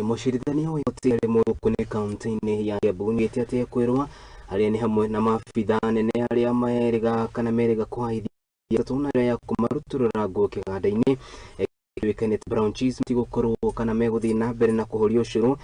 Mũcirithania wa igoti rĩmwe gũkũ nĩ kaunti-inĩ ya Kiambu nĩgĩte atĩ kwĩrwa arĩa nĩ hamwe na maabitha anene arĩa merĩga kana merĩga kũhaithia tatu na ya kũmarutũrũra nguo kĩganda-inĩ ĩtuĩkaine ta Brown Cheese matigũkorwo kana megũthiĩ na mbere na kũhoria ũcũrũ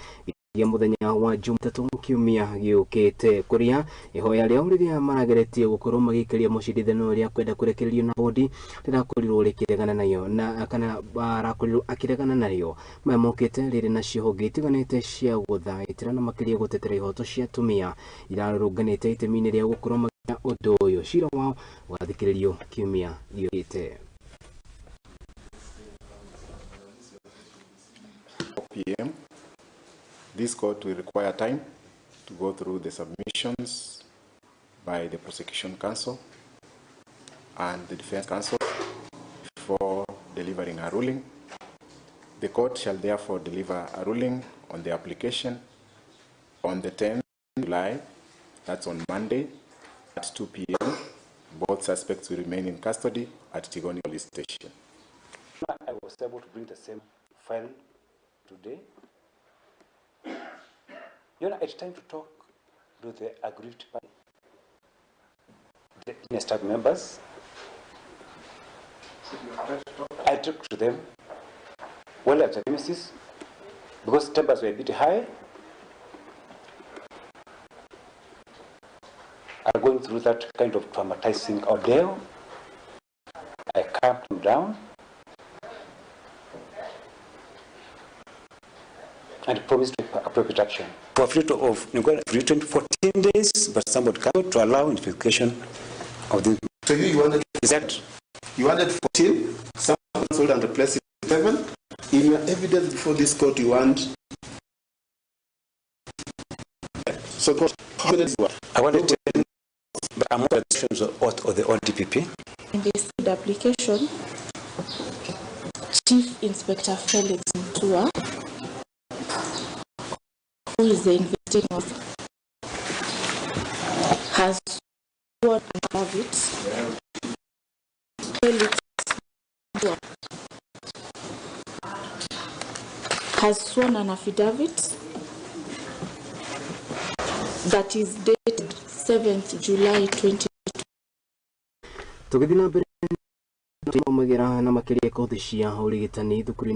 ya mũthenya wa Jumatatu kiumia gĩũkĩte, kũrĩa ihoya rĩao rĩrĩa marageretie gũkorwo magĩikĩria mũcirithania ũrĩa kwenda kũrekererio na bodi rĩrakorirwo rĩkĩregana nayo na kana arakorirwo akĩregana narĩo. Maya mokĩte rĩrĩ na honge itiganĩte cia gũthaitĩra na makĩria gũtetera ihoto cia atumia irarũrũnganĩte itemi-inĩ rĩa gũkorwo magĩka ũndũ ũyũ. Cira wao ũgathikĩrĩrio kiumia gĩũkĩte. PM. This court will require time to go through the submissions by the prosecution counsel and the defense counsel before delivering a ruling. The court shall therefore deliver a ruling on the application on the 10th of July, that's on Monday, at 2 p.m. Both suspects will remain in custody at Tigoni Police Station. I was able to bring the same file today. It's time to talk to the aggrieved party, the senior staff members. I talked to them well at the premises because tempers were a bit high. Are going through that kind of traumatizing ordeal. I calmed them down and promised appropriate action. For free of written 14 days, but somebody came to allow investigation of this. So you wanted Is that you wanted 14, someone sold and replaced it with 7. In your evidence before this court, you want. So, court, how many days were? I wanted 10, but I'm not the of the ODPP. In this application, Chief Inspector Felix Mutua, who is the investigating officer, has sworn an affidavit. Felix Mutua has sworn an affidavit that is dated 7th July 20. Tũgĩthiĩ na mbere magera na makĩria kothi cia ũrigitani thukuru.